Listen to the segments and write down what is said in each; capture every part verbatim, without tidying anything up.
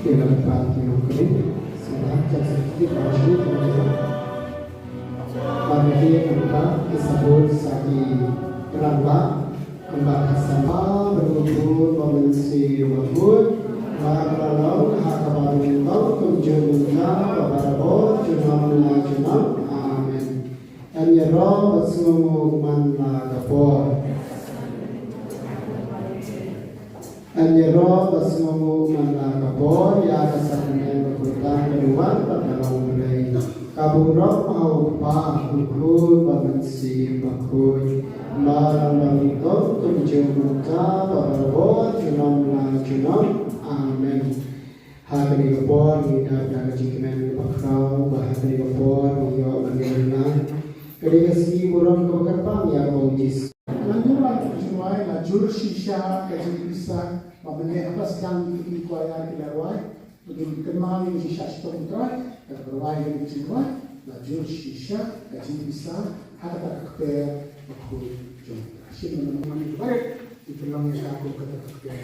Ki la pan ki long kane, sngewbha, jam sngewbha, ki la pan ki long kane. Ba ki nangta, ki sabut sa ki rangbah, kumba ka sngewbha, ba ka bun, ba mynsiem, ba khuid, ba ka la long, ha kaba nyngkong, kumjuh mynta, ba barabor, junom la junom. Amen. Yn ïaroh bad sngewnguh man la ka por. Yn ïaroh bad sngewnguh man la ka por ïa ka Sa Bneng ba kyrpang, ka duwan bad ka long Blei. Ka burom ha U Kpa, U Khun bad U Mynsiem Bakhuid. Marang ba nyngkong, kumjuh mynta, bad barabor, junom la junom. Amen. Ha kane ka por ngi dap da ka jingkmen kaba khraw ba ha kane ka por ngi ïoh ban ïa nang. Ka dei ka sngi burom kaba kyrpang ïa U Jisu. Ngan ïa rwai ka jingrwai La Jur Shisha Ka Jingpisa, ba mynne haba sdang ki kwaya ki la rwai, ba ngin kynmaw ïa ka jingshisha shitom U Trai, ka rwai ïa ka jingrwai La Jur Shisha Ka Jingpisa ha kata ka kper bakhuid jong U Trai. Shisha, ngan ïa rwai, ngi pynlong ïa ka kum kata ka kper.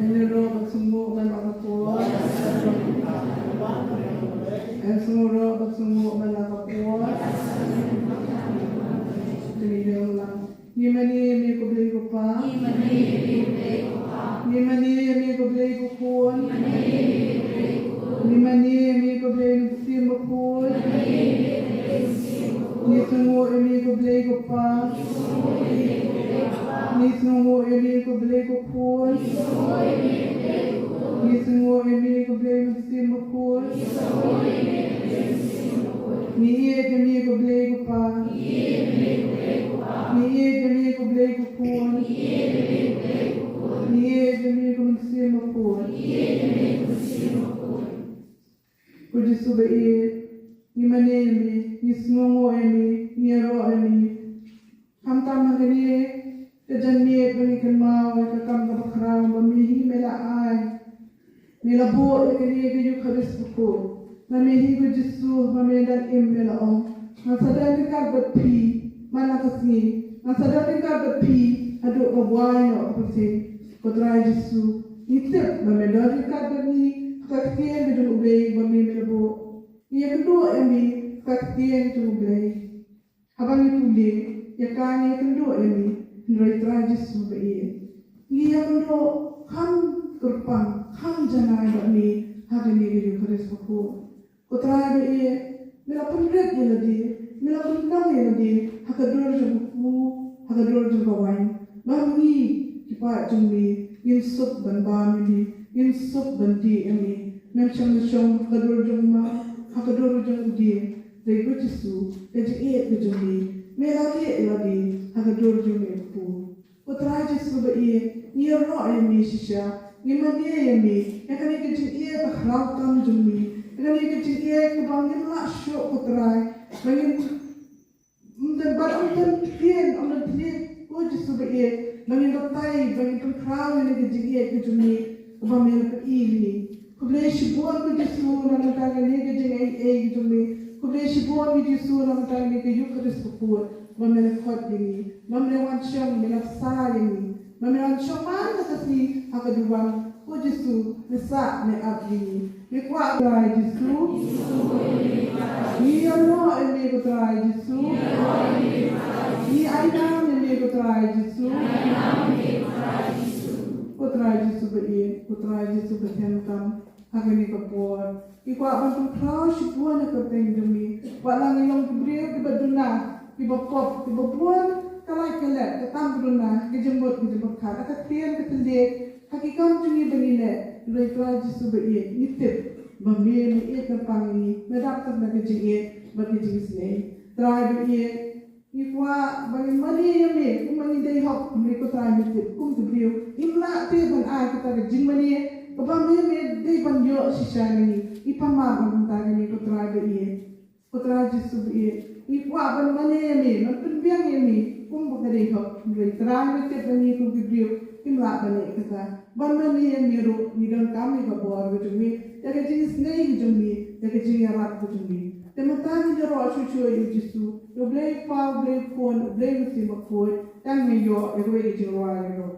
Yn ïaroh bad sngewnguh man la ka por. Yn ïaroh bad sngewnguh man la ka por. Te ngin ïa nang. Ngi mane ïa me ko Blei ko Pa. Ngi mane ïa me ko Blei ko Khun. Ngi mane ïa me ko Blei Mynsiem Bakhuid. Ngi sngewnguh ïa me ko Blei ko Pa. Ngi sngewnguh ïa me ko Blei ko Khun. Ngi sngewnguh ïa me ko Blei Mynsiem Bakhuid. Ngi ïeit ïa me ko Blei ko Pa. Ngi ïeit ïa me ko Blei ko Khun. Ngi ïeit ïa me ko Mynsiem Bakhuid. Ko Jisu ba ïeit, ngi mane ïa me, ngi sngewnguh ïa me, ngi ïaroh ïa me. Khamtam ha kane ka janmiet ba ngi kynmaw ïa ka kam kaba khraw ba me hi me la ai. Me la buh ïa kane ka Eukharist bakhuid. Ba me hi ko Jisu, ba me dang im me la ong, ngan sa don ryngkat bad phi man la ka sngi, ngan sa don ryngkat bad phi haduh ba wai noh ka pyrthei. Ko Trai Jisu, ngi tip ba me don ryngkat bad ngi ha ka ktien ka jong U Blei ba me me la buh. Ngi ïakynduh ïa me ha ka ktien jong U Blei. Haba ngi pule ïa ka ngi ïakynduh ïa me, hynrei Trai Jisu ba ïeit, ngi ïakynduh kham kyrpang, kham janai bad me ha kane ka Eukharist bakhuid. Ko Trai ba ïeit, me la pynrit ïa lade, me la pynlong ïa lade ha ka dur jong ka kpu, ha ka dur jong ka waiñ. Ba ngi ki paid jong me ngin suk ban bam ïa me, ngin suk ban dih ïa me. Mem shym la shong ha ka dur jong u ma, ha ka dur jong u dieng. Hynrei ko Jisu, ka jingïeit ka jong me, me la leh ïa lade ha ka dur jong me u kpu. Ko Trai Jisu ba ïeit, ngi ïaroh ïa me shisha, ngi mane ïa me ïa kane ka jingïeit ba khraw tam jong me, ïa kane ka jingïeit kaba ngim lah shuh ko Trai, ba ngin ym don, ba ym don ktien, ym don thylliej ko Jisu ba ïeit, ba ngin batai, ba ngin pynkhraw ïa kane ka jingïeit ka jong me kaba me la pyni ïa ngi. Ko Khublei shibun ko Jisu namar ka kane ka jingaiei jong me. Khublei shibun ko Jisu namar ka kane ka Eukharist bakhuid. Ba me la khot ïa ngi, ba me la wan shong, me la sah ïa ngi, ba me la wan shong man la ka sngi ha ka duwan. Ko Jisu, me sah, me ap ïa ngi. Me kwah, Trai Jisu. Ngi ïaroh ïa me ko Trai Jisu. Ngi ainam ïa me ko Trai Jisu. Ko Trai Jisu ba ïeit, ko Trai Jisu ba khenkam. Ha kane ka por ngi kwah ban pynkhraw shibun ha ka kyrteng jong me. Kwah la ngi long ki briew kiba duna, kiba pop, kiba bun ka lait ka let, ka tam ka duna, ka jingmut, ka jingpyrkhat, ka ktien, ka thylliej, ha ki kam jong ngi ba ngi leh. Hynrei Trai Jisu ba ïeit, ngi tip ba me, me ïeit kyrpang ïa ngi, me dap tang na ka jingïeit bad ka jingisynei. Trai ba ïeit, ngi kwah ba ngin mane ïa me kumba ngi dei hok, hynrei ko Trai me tip kum ki briew ngim lah te ban ai kata ka jingmane kaba me, me dei ban ïoh shisha na ngi. Ngi pan map na ka bynta kane ko Trai ba ïeit. Ko Trai Jisu ba ïeit, ngi kwah ban mane ïa me, ban pynbiang ïa me kumba ka dei hok, hynrei Trai me tip ba ngi kum ki briew ngim lah ban leh kata. Ban mane ïa me ruh ngi donkam ïa ka bor ka jong me, ïa ka jingisynei ka jong me, ïa ka jingïarap ka jong me. Te mynta ngi ïaroh shuh shuh ïa u Jisu, ïa u Blei Kpa, u Blei Khun, u Blei Mynsiem Bakhuid, tang me ïoh ïa kawei ka jingrwai ïa ruh.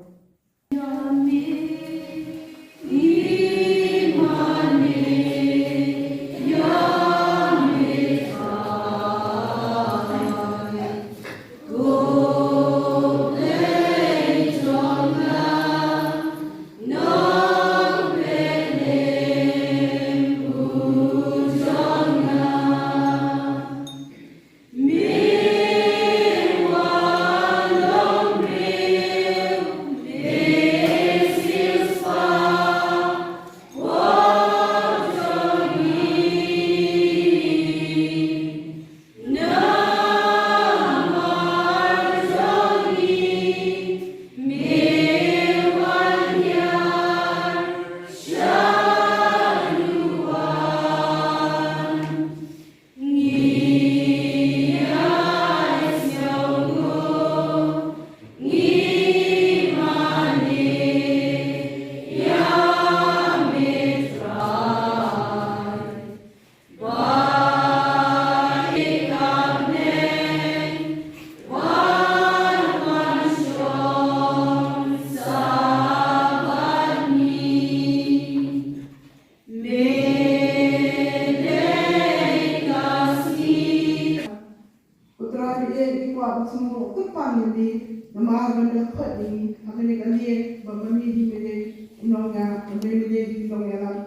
Ko Trai ba ïeit, ngi kwah ban sngewbha kyrpang ïa me namar ba me la khot ïa ngi ha kane ka lieng, ba ma me hi me dei u nongñiah, ba me me dei u nongïalam.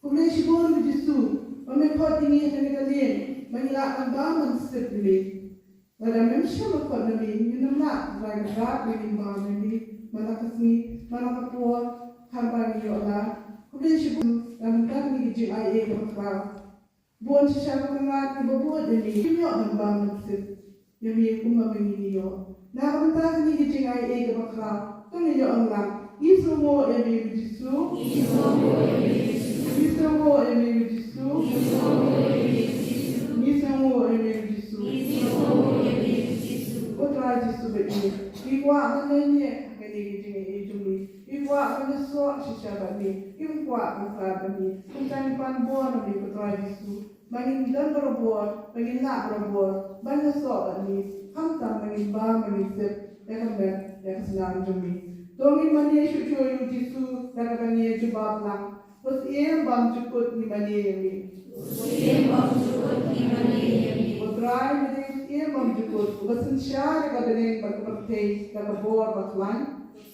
Khublei shibun ko Jisu ba me khot ïa ngi ha kane ka lieng, ba ngi lah ban bam ban sngewthuh ïa me. Lada mem shym la khot ïa me, ngin ym lah ban ïaid bad me, ngin bam ïa me man la ka sngi, man la ka por, haba ngi ïoh lad. Khublei shibun, la mynta kane ka jingaiei kaba khraw. Bun shisha ka tnat kiba bud ïa me, kim ïoh ban bam ban sngewthuh ïa me kumba ma ngi ngi ïoh. Na ka bynta kane ka jingaiei kaba khraw, to ngin ïoh ong lang, ngi sngewnguh ïa me ko Jisu. Ngi sngewnguh ïa me ko Jisu. Ngi sngewnguh ïa me ko Jisu. Ngi sngewnguh ïa me ko Jisu. Ngi sngewnguh ïa me ko Jisu. Ko Trai Jisu ba ïeit, ngi kwah ban lehniah ha kane ka jingaiei jong me. Ngi kwah ban ïasoh shisha bad me. Ngim kwah ban khraw bad me. Kumta ngi pan bor na me ko Trai Jisu, ba ngin don barabor, ba ngin lah barabor ban ïasoh bad me, khamtam ba ngin bam, ba ngin sngewthuh ïa ka met ïa ka snam jong me. To ngin mane shuh shuh ïa u Jisu da kaba ngi ïa jubab lang. Ko Syiem bymjukut, ngi mane ïa me. Ko Syiem bymjukut, ngi mane ïa me. Ko Trai, me dei u Syiem bymjukut, uba synshar ïa ka bneng bad ka pyrthei da ka bor ba khlaiñ.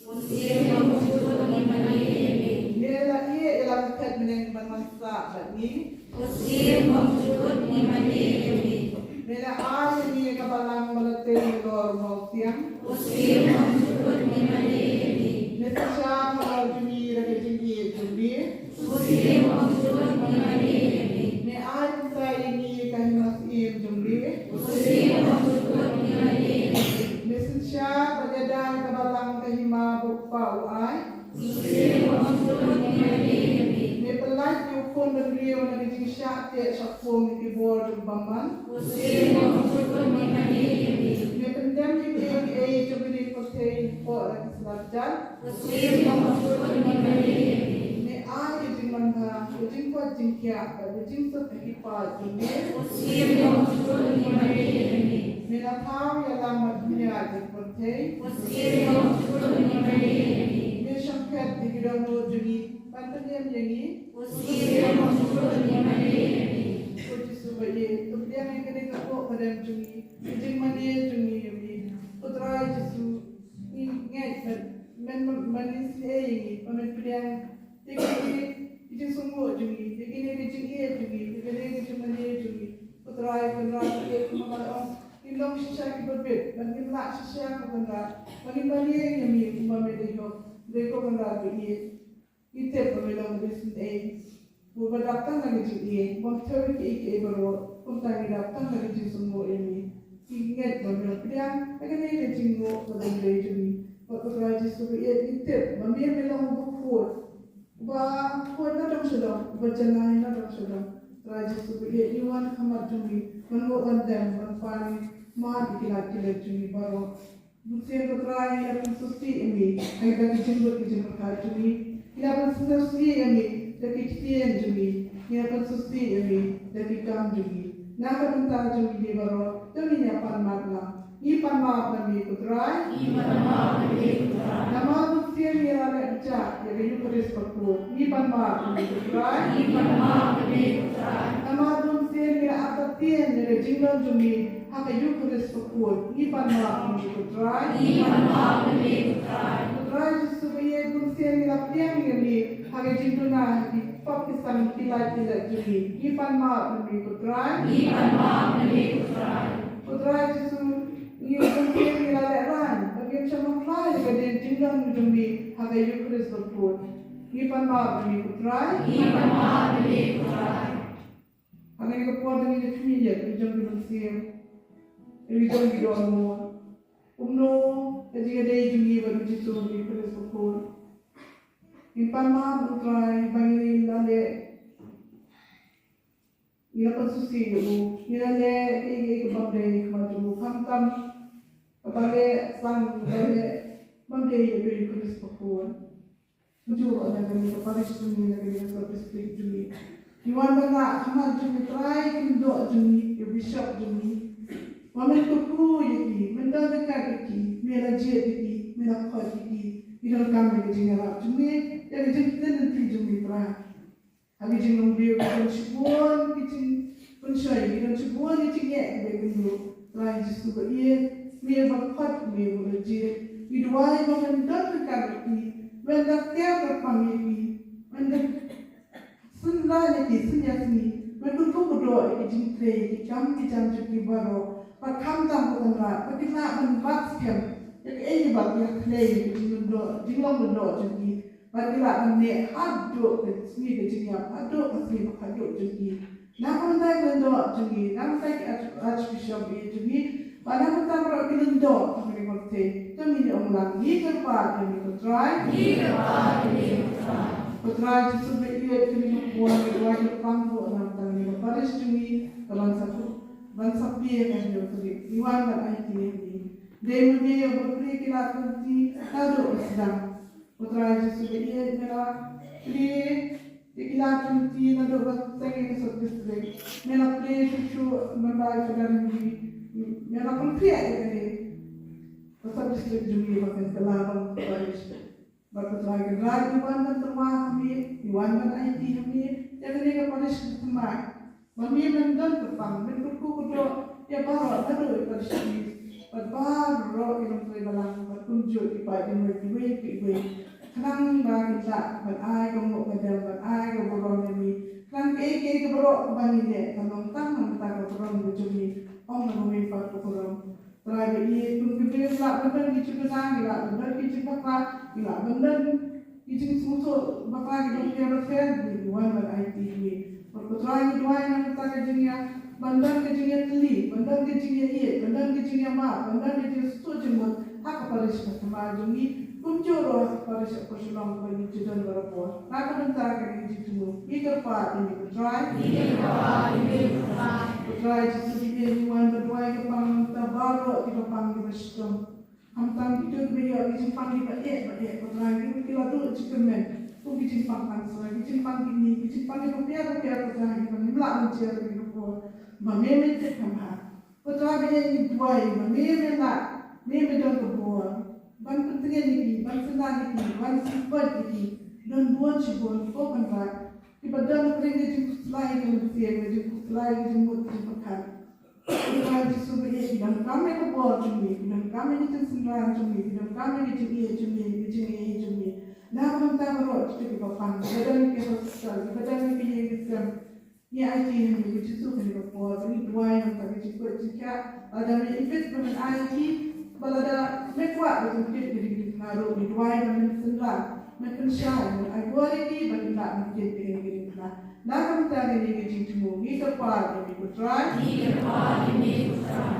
Ko Syiem bymjukut, ngi mane ïa me. Me la ïeh ïa la ka khet bneng ban wan sah bad ngi. Ko Syiem bymjukut, ngi mane ïa me. Me la ai ïa ngi ka balang ba la tei halor u mawsiang. Ko Syiem bymjukut, ngi mane ïa me. Me synshar halor jong ngi da ka jingïeit jong me. Ko Syiem bymjukut, ngi mane ïa me. Me ai kumta ïa ngi ka hima syiem jong me. Ko Syiem bymjukut, ngi mane ïa me. Me synshar bad ïada ïa ka balang ka hima ba u Kpa u ai. Ko Syiem bymjukut, ngi mane ïa me. Me pyllait ïa u khun bynriew na ka jingshah teh shah khum ïa ki bor jong u bymman. Ko Syiem bymjukut, ngi mane ïa me. Me pyndem ïa kiei kiei jong kane ka pyrthei hapoh la ki slap jar. Ko Syiem bymjukut, ngi mane ïa me. Me Ai ka jingmanbha, ka jingkoit jingkhiah, bad ka jingsuk ha ki paid jong me. U Syiem, ïoh sngewthuh ïa ngi marwei ïa ngi. Me la thaw ïalam bad pynïaid ïa ki pyrthei. U Syiem, ïoh sngewthuh ïa ngi marwei ïa ngi. Me shongkhet ïa ki dohnud jong ngi ban pynim ïa ngi. U Syiem, ïoh sngewthuh ïa ngi marwei ïa ngi. Ko Jisu baieit, to pdiang ïa kane ka kpoh ka dem jong ngi, ka jingmane jong ngi ïa me. Ko Trai Jisu, ngi ngeit ba men, men, men isynei ïa ngi, ba men pdiang ïa kine ki jingsngewnguh jong ngi, ïa kine ki jingïeit jong ngi, ïa kine ki jingmane jong ngi. Ko Trai Kynrad, ïa kaba nga ong, ngin long shisha kiba bit, bad ngin lah shisha, ko Kynrad, ba ngin mane ïa me kumba me da ïoh. Dei ko Kynrad baieit, ngi tip ba me long ba isynei, uba dap tang da ka jingïeit, bym thew ïa kiei kiei baroh, kumta ngi dap tang da ka jingsngewnguh ïa me. Ngi ngeit ba me la pdiang ïa kane ka jingnguh kaba dei jong ngi. Bad ko Trai Jisu baieit, ngi tip ba me, me long uba khuid, uba khuid na dong sha dong, uba janai na dong sha dong. Trai Jisu baieit, ngi wan ha khmat jong me ban nguh, ban dem, ban pan ïa ki lad ki leit jong ngi baroh. Bun sien ko Trai, ngi la pynsngewsih ïa me ha kata ka jingmut ka jingpyrkhat jong ngi. Ngi la pynsngewsih ïa me da ki ktien jong ngi. Ngi la pynsngewsih ïa me da ki kam jong ngi. Na ka bynta jong kine baroh, to ngin ïa pan map lang. Ngi pan map ïa me ko Trai. Ngi pan map ïa me ko Trai. Namar bun sien ngi la leh bejah ïa ka Eukharist bakhuid. Ngi pan map ïa me ko Trai. Ngi pan map ïa me ko Trai. Namar bun sien ngi la artatien ïa ka jingdon jong me ha ka Eukharist bakhuid. Ngi pan map ïa me ko Trai. Ngi pan map ïa me ko Trai. Ko Trai Jisu baieit, bun sien ngi la pdiang ïa me ha ka jingduna ha ki pop ki sam, ki lait ki lait jong ngi. Ngi pan map ïa me ko Trai. Ngi pan map ïa me ko Trai. Ko Trai Jisu, ngi, bun sien ngi la lehraiñ ba ngim shym bakla ïa ka jingdon jong me ha ka Eukharist bakhuid. Ngi pan map ïa me ko Trai. Ngi pan map ïa me ko Trai. Ha kane ka por ngin ïa khmih ïa ki jong ki mynsiem, ïa ki jong ki dohnud. Kumno ka jingïadei jong ngi bad U Jisu ha ka Eukharist bakhuid. Ngi pan map ko Trai ba ngi la leh, ngi la pynsngewsih ïa u, ngi la leh ïa kaei kaei kaba ym dei ha khmat jong u, khamtam kaba leh sang, kaba leh bym dei ïa ka Eukharist bakhuid. Kumjuh ruh na kane ka parish jong ngi, na kane ka sub district jong ngi. Ngi wan ban rah ha khmat jong u Trai, u Lyngdoh jong ngi, u Bishop jong ngi. Ba men kyrkhu ïa ki, men don ryngkat ïa ki, men la jied ïa ki, men la khoit ïa ki. Ki donkam ïa ka jingïarap jong me, ïa ka jingkyrkhu jong me Trai. Ha ka jinglong briew ki don shibun ki jingpynshoi, ki don shibun ki jingeh kiba kynduh. Trai Jisu baieit, me ba khot, me ba la jied. Ngi duwai ba men don ryngkat bad ki, men da ker da pang ïa ki, men da synran ïa ki, synran ïa ki, men kyrkhu kyrdoh ïa ki jingtrei, ïa ki kam ki jam jong ki baroh. Bad khamtam ko Kynrad, ba kin lah ban rat skhem ïa kaei ba ki la khlei, ïa ka jinglong lyngdoh, jinglong lyngdoh jong ki. Bad ki lah ban neh haduh ka sngi ka jingïap, haduh ka sngi ba khatduh jong ki. Na ka bynta ka lyngdoh jong ngi, na ka bynta ki arch-, Archbishop jong ngi, bad na ka bynta baroh ki lyngdoh jong ngi, ko Trai, to ngin ong lang, ngi kyrpad ïa me ko Trai. Ngi kyrpad ïa me ko Trai. Ko Trai Jisu baieit, kane ka por ngi duwai kyrpang ruh na ka bynta kane ka parish jong ngi, ka ban sa, ban sa plie ka hynñiew tarik. Ngi wan ban aiti ïa me. Dei ma me uba plie ki lad ki lynti naduh ba sdang. Ko Trai Jisu baieit, me la plie ïa ki lad ki lynti naduh ba sdang ïa ka sub district. Me la plie shuh shuh mynba ïa ka Darriew, me la pynkhriah ïa kane ka sub district jong ngi ba kan kylla ban parish. Bad ko Trai Kynrad, ngi wan ban tyrwa ha me, ngi wan ban aiti ha me ïa kane ka parish ka thymmai. Ba me men don kyrpang, men kyrkhu kyrdoh ïa baroh naduh ïa ka parish, bad baroh ki longtrei balang, bad kumjuh ki paid jingmut kiwei pa kiwei. Khnang ba kin lah ban ai ka nguh ka dem, ban ai ka burom ïa me. Khnang kaei kaei ka baroh kaba ngin leh kan long tang na ka bynta ka burom ka jong me. Ong na kawei pat ka burom. Trai baieit, kum ki briew ngi lah ban don ki jingbakla, ngi lah ban don ki jingbakla, ngi lah ban don ki jingsngewsuk bakla, ki don ki bapher, ngi wan ban aiti ïa me. Bad ko Trai, ngi duwai na ka bynta ka jingïa, ban don ka jingïatylli, ban don ka jingïaieit, ban don ka jingïamap, ban don ka jingsngewsuk jingmut ha ka parish ka thymmai jong ngi, kumjuh ruh ha ka parish Upper Shillong kaba ngi ju don barabor. Na ka bynta kane ka jingthmu ngi kyrpad ïa me ko Trai. Ngi kyrpad ïa me ko Trai. Ko Trai Jisu baieit, ngi wan ban duwai kyrpang na ka bynta baroh kiba pang kiba shitom. Khamtam kito kiba ïoh ki jingpang kiba eh ba eh, ko Trai, ngi ruh ki la duh jingkyrmen. Ki jingpang cancer, ki jingpang kidney, ki jingpang kiba pher bapher, Ko Trai, kiba ngim lah ban jer ïa ki por. Ba me me tip kham bha. Ko Trai, ba ïa ngi duwai ba me me lah, me me don ka bor ban pyntngen ïa ki, ban synran ïa ki, ban sngewbha ïa ki. Don bun shibun, Ko Kynrad, kiba don hapdeng ka jingkhuslai ka mynsiem, ka jingkhuslai, ka jingmut, ka jingpyrkhat. Ko Trai Jisu ba ïeit, ki donkam ïa ka bor jong me, ki donkam ïa ka jingsynran jong me, ki donkam ïa ka jingïeit jong me, ka jingïeit jong me. Na ka bynta baroh kito kiba pang, kiba don ha ki hospital, kiba don ha ki ïing ki sem. Ngi aiti ha me Ko Jisu kane ka por, ba ngi duwai na ka bynta ka jingkoit jingkhiah. Lada me ïeit ba men aiti, ba lada me kwah ba jingkit ïa ki jingkit na ruh, ngi duwai ba men synran, men pynshai, men ai bor ïa ki ba kin lah ban kit ïa ki jingkit na. Na ka bynta kane ka jingthmu ngi kyrpad ïa me Ko Trai. Ngi kyrpad ïa me Ko Trai.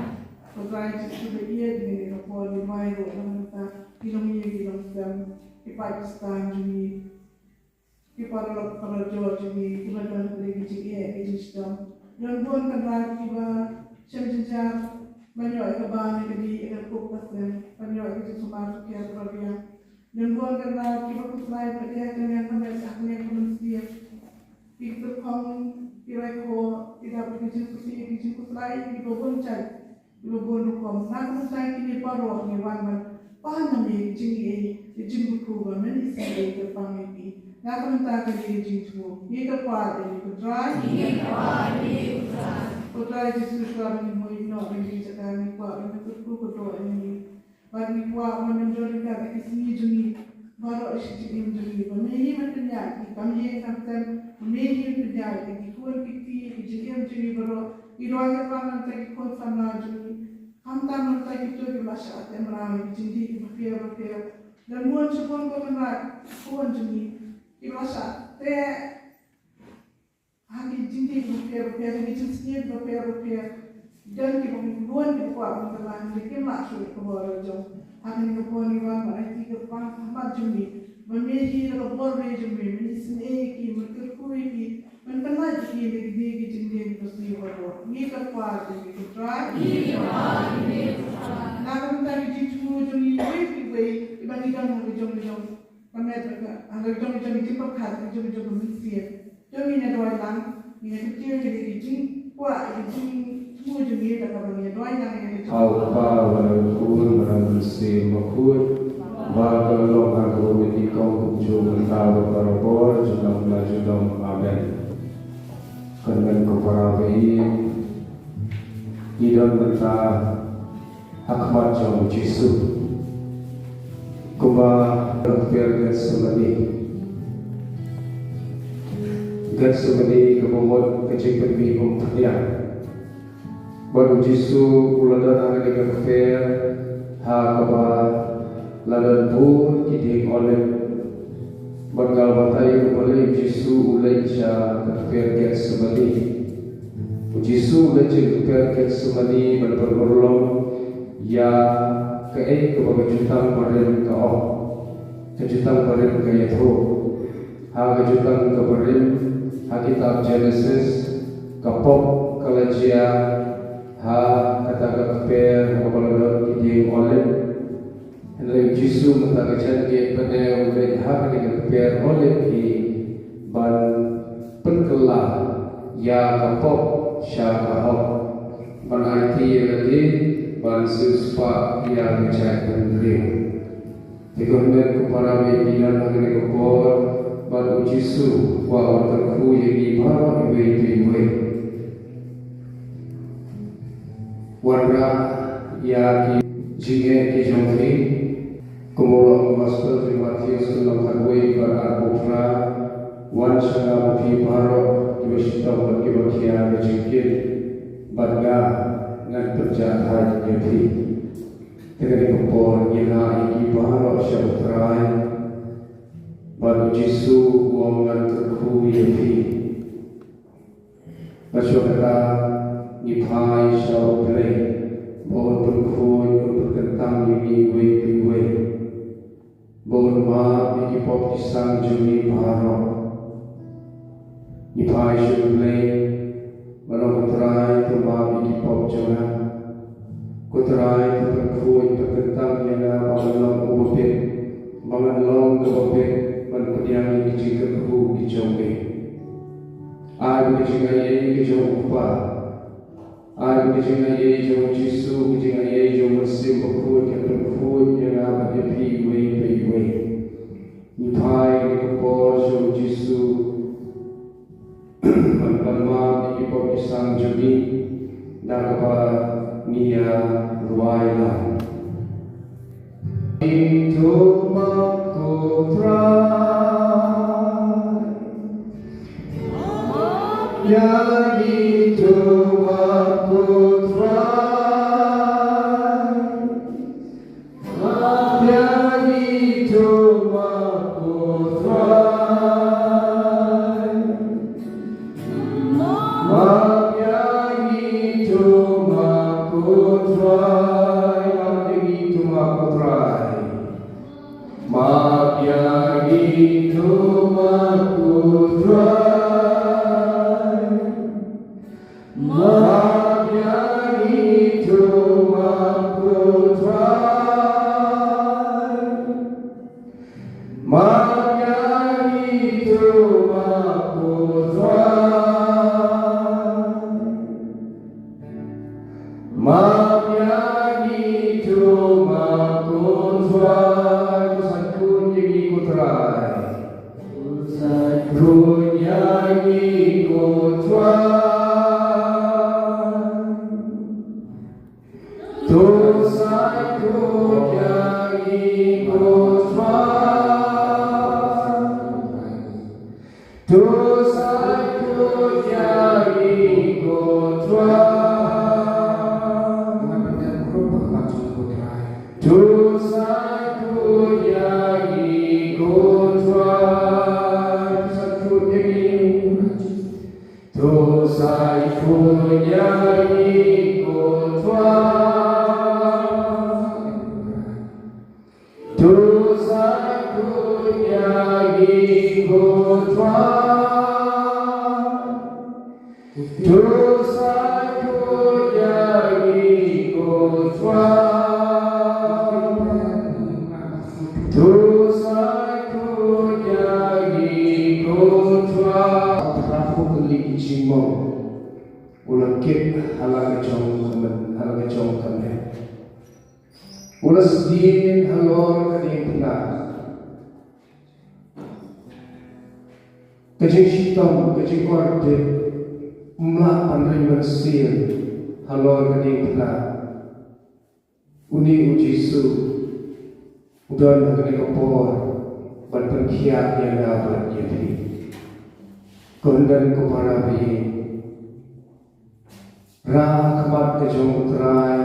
Ko Trai Jisu ba ïeit, kane ka por ngi duwai ruh na ka bynta ki longïing ki longsem, ki paid Khristan jong ngi, ki paralok parajor jong ngi kiba don ha ka jingeh ka jingshitom. Don bun Kynrad kiba shem jynjar ban ïoh ïa kaba ne ka dih ïa ka kup ka sem, ban ïoh ïa ka jingsumar sukher baroh biang. Don bun Kynrad kiba khuslai ba dei ha ka liang ka met, ha ka liang ka mynsiem. Ki tyrkhong, ki raikhoh, ki dap ki jingkhuslai, ki jingkhuslai kiba bun jait, kiba bun rukom. Na ka bynta kine baroh ngi wan ban pan na me ka jingaiei, ka jingkyrkhu ba men isynei kyrpang ïa ki. Na ka bynta kane ka jingthmu ngi kyrpad ïa me Ko Trai. Ngi kyrpad ïa me Ko Trai. Ko Trai Jisu, shuwa ba ngin ïaid noh na kane ka jaka, ngi kwah ba men kyrkhu kyrdoh ïa ngi. Bad ngi kwah ba men don ryngkat ha ki sngi jong ngi baroh, ha ki jingim jong ngi, ba me hi men pynïaid ïa ki kam ïing kam sem, ba me hi men pynïaid ïa ki khun ki kti, ki jingim jong ngi baroh. Ngi duwai kyrpang na ka bynta ki khun samla jong ngi, khamtam na ka bynta kito kiba la shah teh mraw ïa ki jingdih kiba pher bapher. Don bun shibun, Ko Kynrad, ki khun jong ngi kiba la shah teh ha ki jingdih bapher bapher, ha ki jingsniew bapher bapher. Don kiba bun kiba kwah ban kylla, hynrei kim lah shuh ïa ka bor la jong. Ha kane ka por ngi wan ban aiti kyrpang ha khmat jong me, ba me hi da ka bor jong me, men isynei ïa ki, men kyrkhu ïa ki, men pynlait ïa ki na ki dei ki jingdei kiba sniew baroh. Ngi kyrpad ïa me Ko Trai. Ngi kyrpad ïa me Ko Trai. Na ka bynta ki jingthmu jong ngi iwei pa iwei, iba ngi don ha ka jong ka jong ka met, ha ka jong ka jong ka jingpyrkhat, ha ka jong ka jong ka mynsiem. To ngin ïa duwai lang, ngin ïa kyntiew ïa ki jingkwah, ïa ki jingthmu jong ngi, da kaba ngin ïa duwai lang ïa ki jingkwah. Ha u Kpa bad ha u Khun bad ha u Mynsiem Bakhuid, ba ka la long ha kaba bit nyngkong, kumjuh mynta bad barabor, junom la junom. Amen. Kynmaw ko para baieit, ngi don mynta ha khmat jong u Jisu. Kumba ha ka kper Getsemani. Getsemani kaba mut ka jingpynmih umphniang. Bad u Jisu u la don ha kane ka kper ha kaba la don bun ki dieng olib. Bad nga batai kumba lei u Jisu u leit sha ka kper Getsemani. U Jisu u leit sha ka kper Getsemani ban pynurlong ïa kaei kaba ka Jutang Barim ka ong. Ka Jutang Barim ka ïathuh. Ha ka Jutang ka Barim, ha kitab Genesis, ka pop ka la jia ha kata ka kper ha kaba la don ki dieng olib. Hynrei u Jisu mynta ka janmiet pat u leit ha kane ka kper olib hi ban pynkylla ïa ka pop sha ka hok, ban aiti ïa lade ban siewspah ïa ka jaitbynriew. Te ko hynmen ko para, ngi don ha kane ka por bad u Jisu u kwah ban kyrkhu ïa ngi baroh iwei pa iwei. Wanrah ïa ki jingeh ki jong phi. Kumba ong ka Gospel jong u Mathaios lynnong khatwei, dkhot arphew phra: Wan sha nga, ko phi baroh kiba shitom bad kiba khia ka jingkit, bad nga, ngan pynjahthait ïa phi. Te kane ka por ngi lah ïa ki baroh sha u Trai, bad u Jisu u ong, ngan kyrkhu ïa phi. Bad shuwa kata ngi phai sha u Blei ba un pynkhuid, un pynkyntang ïa ngi iwei pa iwei, ba un map ïa ki pop ki sang jong ngi baroh. Ngi phai sha u Blei bad ong, ko Trai, to map ïa ki pop jong nga. Ko Trai, to pynkhuid, pynkyntang ïa nga ba ngan long uba bit, ba ngan long kaba bit ban Ïa ki jingkyrkhu ki jong me. Ai ba ka jingaiei ka jong u Kpa, ai ba ka jingaiei jong u Jisu, ka jingaiei jong u Mynsiem Bakhuid, ka pynkhuid ïa nga bad ïa phi iwei pa iwei. Ngi phai ha kane ka por jong u Jisu ban pan map ïa ki pop ki sam jong ngi da kaba ngi ïa rwai lang. Ngi to map ko Trai. Ïa ngi to map ko Trai. Map ïa ngi to map ko Trai. Map ïa ngi to map ko Trai. Map ïa ngi to map ko Trai. Map ïa ngi to map ko Trai. Map ïa ngi to map ko Trai. Map ïa ngi to map ko Trai. Map ïa ngi to map ko Trai. To sa khuid ïa ngi ko Trai. To sa khuid ïa ngi ko Trai. To sa khuid ïa ngi ko Trai. To sa khuid ïa ngi ko Trai. To sa khuid ïa ngi ko Trai. To sa khuid ïa ngi. To sa khuid ïa ngi ko Trai. To sa khuid ïa ngi ko Trai. To sa khuid ïa ngi ko Trai. To sa khuid ïa ngi ko Trai. Ka pyrthei ka jingmong. U la kit ha la ka jong ka met, ha la ka jong ka met. U la sdien halor ka diengphna. Ka jingshitom, ka jingkordit, um lah ban ring mynsiem halor ka diengphna. Une u Jisu u don ha kane ka por ban pynkhiah ïa nga bad ïa phi. Ko hynmen ko para baieit, rah ha khmat ka jong u Trai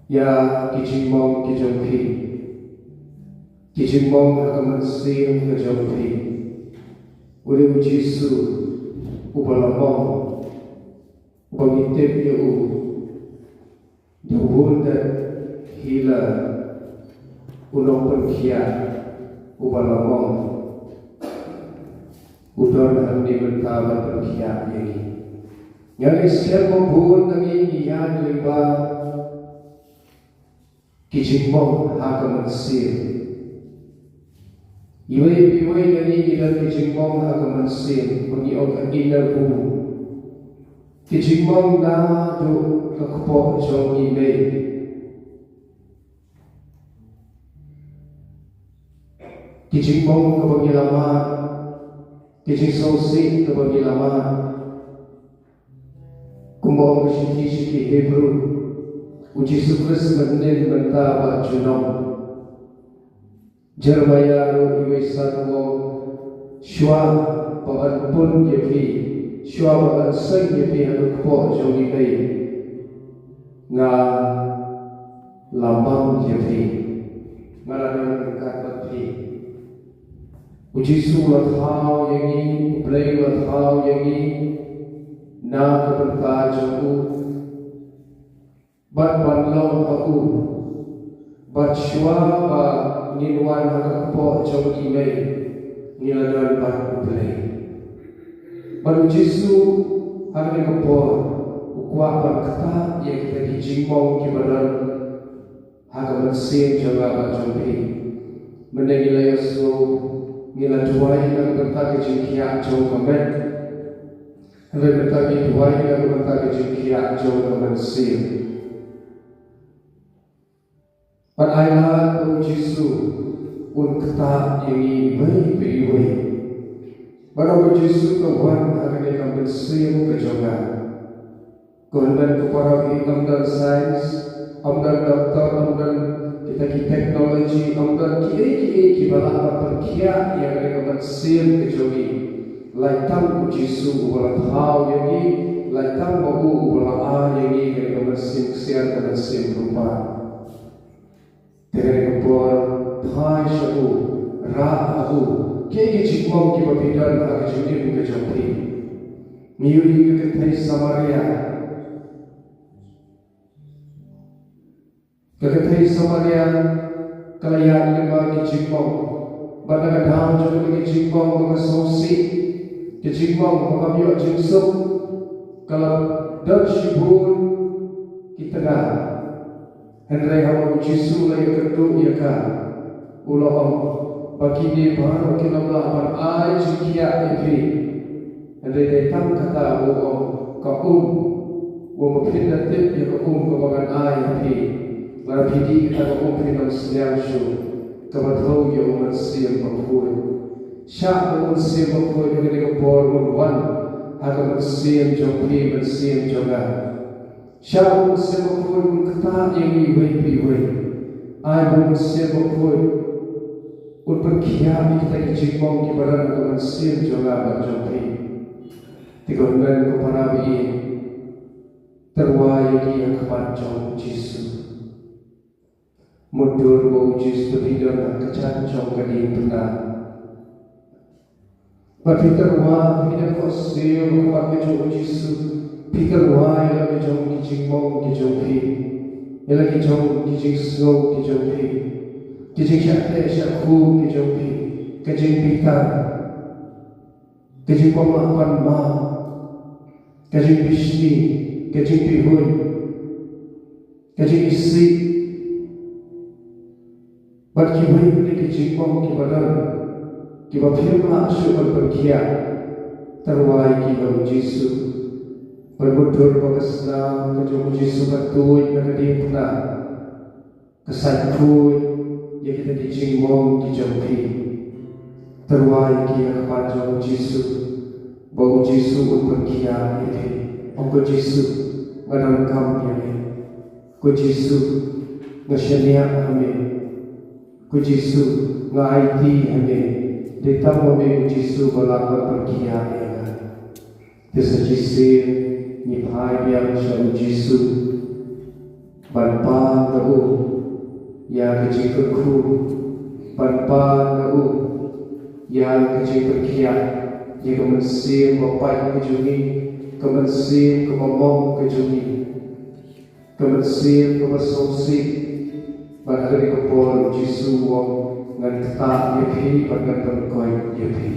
ïa ki jingmong ki jong phi, ki jingmong ha ka mynsiem ka jong phi. Une u Jisu uba la mong, uba ngi tip ïa u, da bun da hi la u nongpynkhiah uba la mong, u don hangne mynta ban pynkhiah ïa ngi. Nga ngeit skhem ba bun na ngi ngi ïaid lyngba ki jingmong ha ka mynsiem. Iwei pa iwei na ngi ngi don ki jingmong ha ka mynsiem, ba ngi ong ka inner wound. Ki jingmong naduh ka kpoh jong i mei. Ki jingmong kaba ngi la mad, ki jingsngewsih kaba ngi la mad. Kumba ong ka shithi sha ki Hebru, u Jisu Khrist mynnin, mynta bad junom. Jeremaïah ruh iwei san u ong, shuwa ba ngan pun ïa phi, shuwa ba ngan seng ïa phi ha ka kpoh jong i mei, nga la mang ïa phi, nga la don ryngkat bad phi. U Jisu u la thaw ïa ngi, U Blei u la thaw ïa ngi na ka bynta jong u, bad ban long ha u. Bad shuwa ba ngin wan ha ka kpoh jong i mei, ngi la don bad U Blei. Bad u Jisu ha kane ka por u kwah ban ktah ïa kita ki jingmong kiba don ha ka mynsiem jong nga bad jong phi. Mynne ngi la ïohsngew, ngi la duwai na ka bynta ka jingkhiah jong ka met. Hynrei mynta ngi duwai na ka bynta ka jingkhiah jong ka mynsiem. Bad ai lad ba u Jisu un ktah ïa ngi iwei pa iwei. Bad haba u Jisu ka wan ha kane ka mynsiem ka jong nga. Ko hynmen ko para, ym don science, ym don doctor, ym don kita ki technology, ym don kiei kiei kiba lah ban pynkhiah ïa kane ka mynsiem ka jong ngi. Lait tang u Jisu uba la thaw ïa ngi, lait tang ma u uba la ai ïa ngi kane ka mynsiem ksiar, ka mynsiem lypa. Te kane ka por, phai sha u, rah ha u, kiei ki jingmong kiba phi don ha ka jingim ka jong phi. Ngi ïohi ka kynthei Samaria. Ka kynthei Samaria ka la ïaid lyngba ki jingmong. Bad na ka daw jong kine ki jingmong ba ka sngewsih, ki jingmong ba kam ïoh jingsuk, ka la don shibun ki tnga. Hynrei haba u Jisu u la ïakynduh ïa ka, u la ong ba kine baroh kin ym lah ban ai jingkhiah ïa phi. Hynrei dei tang kata ba u ong, ka um, u ong ba phin da tip ïa ka um kaba ngan ai ïa phi. Lada phi dih kata ka um phin ym sliang shuh, kaba thew ïa u Mynsiem Bakhuid. Shah ba u Mynsiem Bakhuid ha kane ka por un wan ha ka mynsiem jong phi, mynsiem jong nga. Shah u Mynsiem Bakhuid un ktah ïa ngi iwei pa iwei. Ai ba u Mynsiem Bakhuid un pynkhiah ïa kita ki jingmong kiba don ha ka mynsiem jong nga bad jong phi. Te ko hynmen ko para ba ïeit, tyrwa ïa ki ha khmat jong u Jisu. Mutdur ba u Jisu, phi don ha ka jan jong ka diengphna. Bad phi tyrwa, phi da khohsiew ha khmat ka jong u Jisu. Phi tyrwa ïa la ki jong ki jingmong ki jong phi, ïa la ki jong ki jingsngew ki jong phi, ki jingshah teh shah khum ki jong phi, ka jingbitar, ka jingbym lah ban map, ka jingbishni, ka jingbihuid, ka jingisih, bad kiwei pat ki jingmong kiba don, kiba phim lah shuh ban pynkhiah. Tyrwa ïa ki ha u Jisu. Bad mutdur ba ka snam ka jong u Jisu ka tuid na ka diengphna, ka sait khuid ïa kita ki jingmong ki jong phi. Tyrwa ïa ki ha khmat jong u Jisu, ba u Jisu un pynkhiah ïa phi. Ong, ko Jisu, nga donkam ïa me. Ko Jisu, nga shaniah ha me. Ko Jisu, nga aiti ha me. Dei tang ma me ko Jisu ba lah ban pynkhiah ïa nga. Te sa shisien ngi phai biang sha u Jisu, ban pan na u ïa ka jingkyrkhu, ban pan na u ïa ka jingpynkhiah ïa ka mynsiem ba pait ka jong ngi, ka mynsiem kaba mong ka jong ngi, ka mynsiem kaba sngewsih. Bad ha kane ka por u Jisu u ong, ngan ktah ïa phi bad ngan pynkoit ïa phi.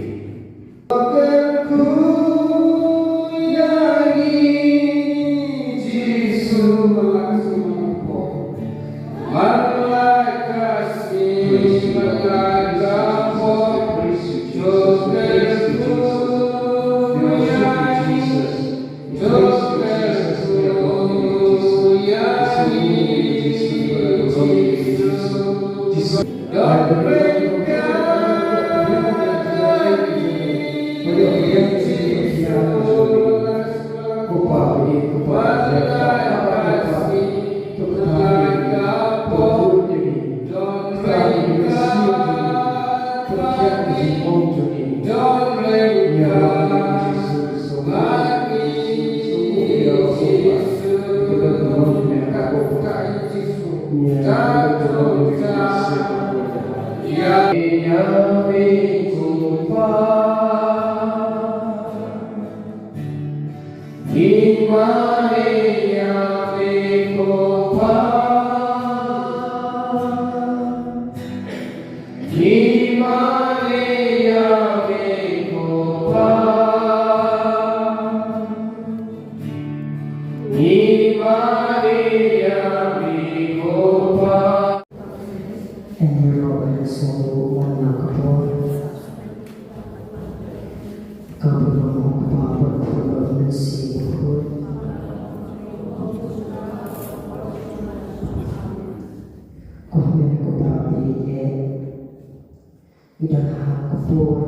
Por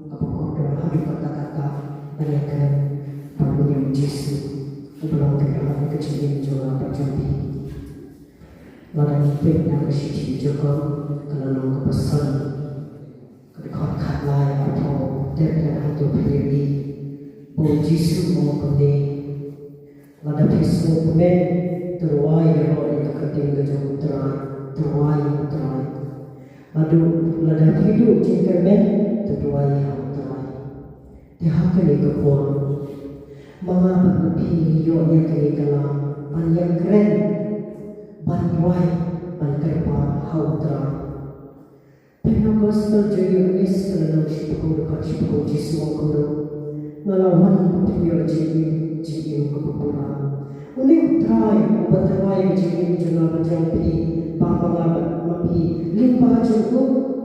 kaba kordor haduh katta katta ban ïakren bad u Jisu uba long ka ïalam ka jingim jong nga bad jong phi. Lada ngi peit na ka shithi Jakob ka lynnong kaba san, ka dkhot khatlai, arphew, ter ter haduh phew, ba u Jisu u ong kumne: Lada phi sngewkmen, to rwai ïaroh ïa ka kyrteng ka jong U Trai, to rwai ïa U Trai. Lada, lada phi duh jingkyrmen, to duwai ïa U Trai. Te ha kane ka por, ma nga bad ma phi ngi ïoh ïa kane ka lad ban ïakren, ban duwai, ban kyrpad ha U Trai. Peit na ka gospel jong u Ïoannis ka lynnong shiphew, dkhot shiphew, Jisu u ong kumno: Nga la wan ba phin ïoh jingim, jingim kaba pura. Une U Trai uba tyrwa ïa ka jingim jong nga bad jong phi, ba ma nga bad ma phi lyngba jong u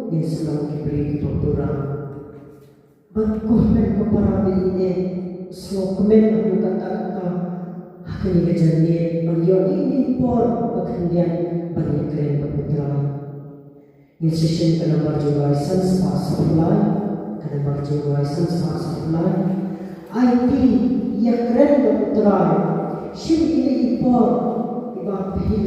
ngin sa long ki briew kiba pura. Bad ko hynmen ko para, ba ïeit, sngewkmen haduh katta katta ha kane ka janmiet ban ïoh ïa ine i por ba khyndiat ban ïakren bad U Trai. Ngin sa shim ka nambar jingrwai san spah sawphew lai, ka nambar jingrwai san spah sawphew lai. Aiti ïakren bad U Trai. Shim ine i por iba phin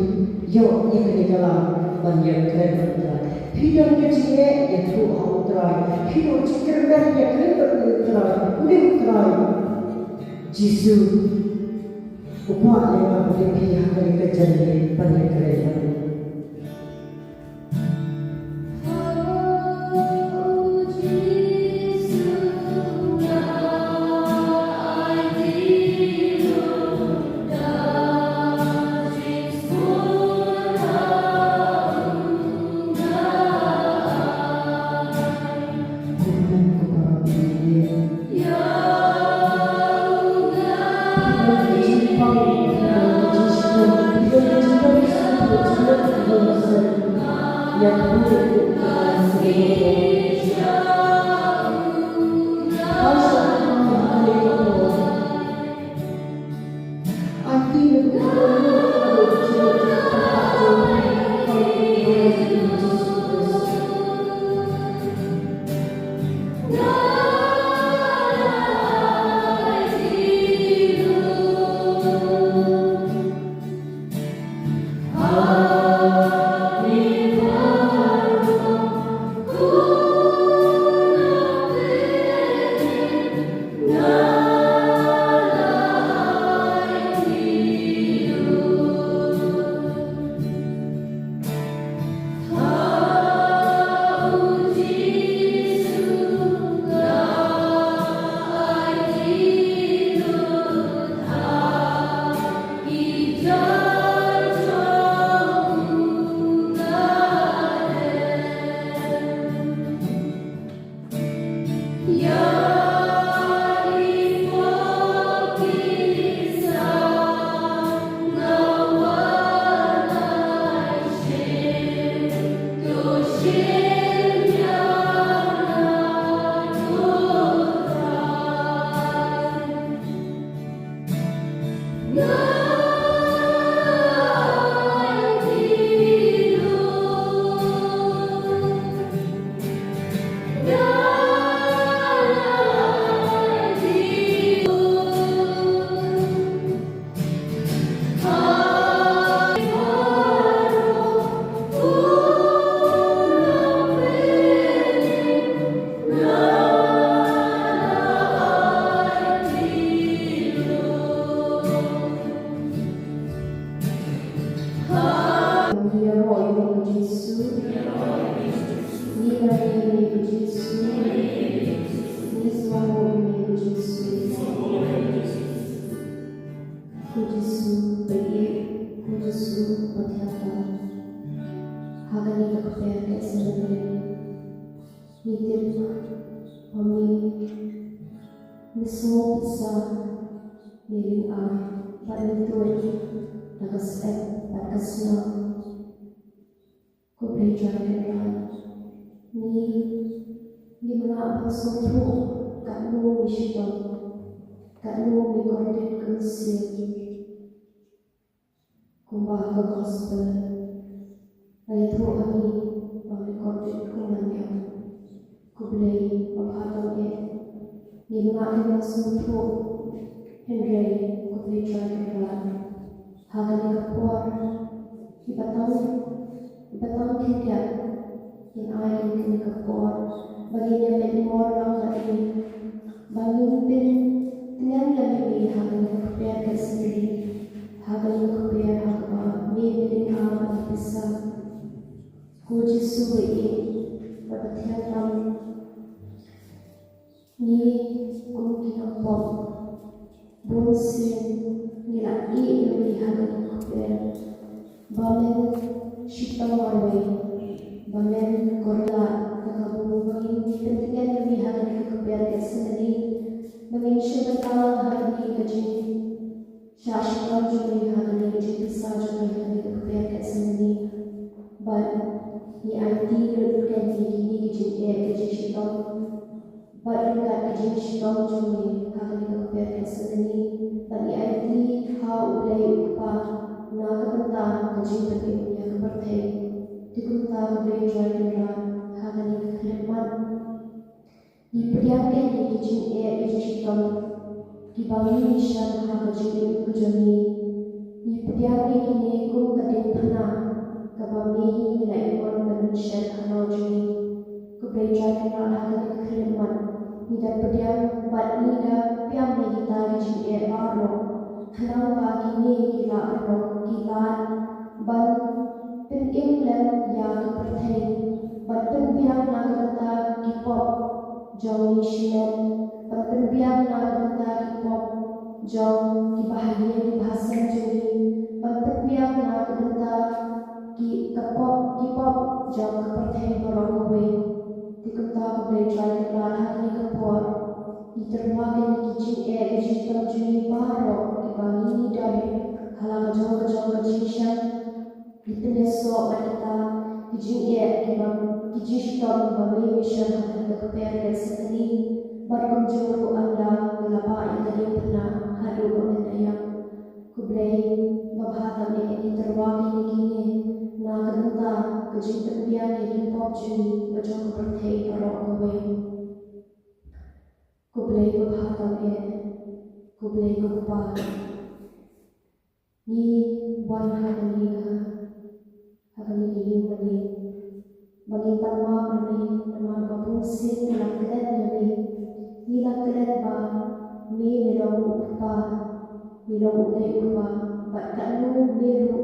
ïoh ïa kane ka lad ban ïakren bad U Trai. Phi don ka jingeh, ïathuh ha U Trai. Phi don jingkyrmen, ïakren bad U Trai. Une U Trai Jisu u kwah ïa nga bad ïa phi ha kane ka janmiet ban ïakren bad u. Ko Jisu ba ïeit, ko Jisu ba thiah tam. Ha kane ka kper ka sngewbha, ngi tip ba me, me sngew pisa, me ring ar, bad me tuid da ka syep bad ka sniang. Ko Blei Trai Kynrad, ngi, ngim lah ban sngewthuh katno me shitom, katno me kordit ka mynsiem. Kumba ka gospel la ïathuh ha ngi ba me kordit kumba niam. Khublei babha tam eh. Ngim lah ban sngewthuh, hynrei khublei Trai Kynrad. Ha kane ka por, i ba tang, i ba tang khyndiat kin ai ïa kane ka por ba ngin ïa pynmor lang bad me, ba ngin pyntngen ïa me ha kane ka kper ka sngewthuh, ha kane ka kper ha kaba me me dang ai ïa pisa. Ko Jisu ba ïeit bad ba thiang tam, ngi kum ki nongpop bun sien ngi la ïeit ïa me ha kane ka kper, ba men shitom marwei, ba men kyrpad da ka bun ba ngin pyntngen ïa me ha kane ka kper ka sngewthuh, ba ngin shim bynta ha kane ka jing shah shitom jong me ha kane ka jingpisa jong me ha kane ka kper ka sngewthuh. Bad ngi aiti lut kane ki, kine ki jingeh ki jingshitom, bad ryngkat ki jingshitom jong me ha kane ka kper ka sngewthuh. Bad ngi aiti ha U Blei U Kpa na ka bynta ka jingpynim ïa ka pyrthei. Te kumta ko Blei Trai Kynrad, ha kane ka khyllipmat ngi pdiang kine ki jingeh ki jingshitom kiba ngi ïashem ha ka jingim ka jong ngi. Ngi pdiang ïa kine kum ka diengphna kaba me hi me la ïoh ban pynshem ha ka jong ngi. Ko Blei Trai Kynrad, ha kane ka khyllipmat ngi da pdiang bad ngi da pdiang ïa kita ki jingeh baroh, khnang ba kine ki lah ban long ki lad ban pynim lem ïa ka pyrthei, ban pynbiang na ka bynta ki pop jong ngi shimet, ban pynbiang na ka bynta ki pop jong kiba ha ïing kiba ha sem jong ngi, ban pynbiang na ka bynta ki, ka pop, ki pop jong ka pyrthei baroh kawei. Te kumta ko Blei Trai Kynrad, ha kane ka por ngi tyrwa kine ki jingeh ki jingshitom jong ngi baroh kiba ngi don ha la ka jong ka jong ka jingshem. Ngi pynïasoh bad kita ki jingeh kiba, ki jingshitom kiba me me shem ha kane ka kper ka sngewthuh. Bad kumjuh ruh ynda ngi la bah ïa ka diengphna haduh ba men da ïap. Ko Blei babha tam eh, ngi tyrwa kine kine na ka bynta ka jingpynbiang ïa ki pop jong ngi bad jong ka pyrthei baroh kawei. Ko Blei babha tam eh, ko Blei ko Kpa. Ngi wan ha kane ka, ha kane ka ïing mane ba ngin pan map ïa me, namar ba bun sien ngi la klet ïa me. Ngi la klet ba me, me long U Kpa, me long U Blei U Kpa, bad katno me ruh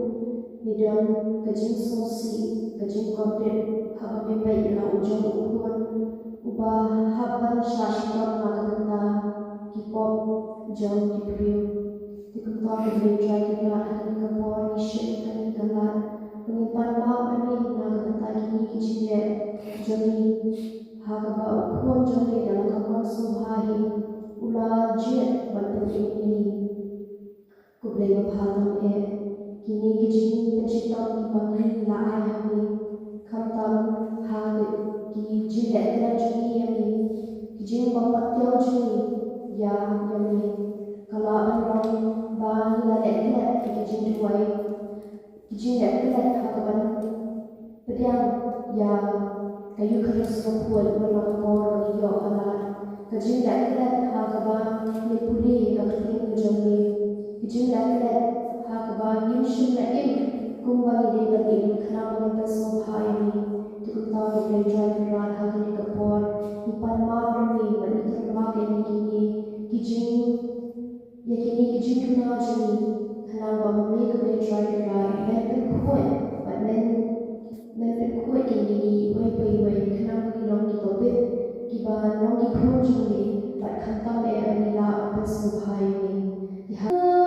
me don ka jingsngewsih, ka jingkordit haba me peit ïa la u jong u khun uba hap ban shah shitom na ka bynta ki pop jong ki briew. Te kumta ko Blei Trai Kynrad, ha kane ka por ngi shim kane ka lad ba ngin pan map ïa me na ka bynta kine ki jingeh jong ngi, ha kaba u khun jong me da la ka mon sngewbha hi u la jied bad pynïaid ïa ngi. Ko Blei babha tam eh, kine ki jingpynshitom kiba ngi la ai ha me, khamtam ha ki jingleh klet jong ngi ïa me, ki jingbym pat thiaw jong ngi ïa, ïa me, ka lah ban long ba ngi la leh klet ïa ki jingduwai, ki jingleh klet ha kaban pdiang ïa ka Eukharist bakhuid, man la ka por ba ngi ïoh ka lad, ka jingleh klet ha kaba ngin pule ka ktien ka jong me, ka jingleh klet ha kaba ngin shym la im kumba ngi dei ban im, khnang ba ngin pynsngewbha ïa me. Te kumta ko Blei Trai Kynrad, ha kane ka por ngi pan map ïa me bad ngi tyrwa ïa kine ki jing ïa kine ki jingduna jong ngi, khnang ba me ko Blei Trai Kynrad men pynkhuid bad men, men pynkhuid ïa ngi iwei pa iwei, khnang ba ngin long kiba bit, kiba long ki khun jong me, bad khamtam eh ba ngin lah ban pynsngewbha ïa me. Te ha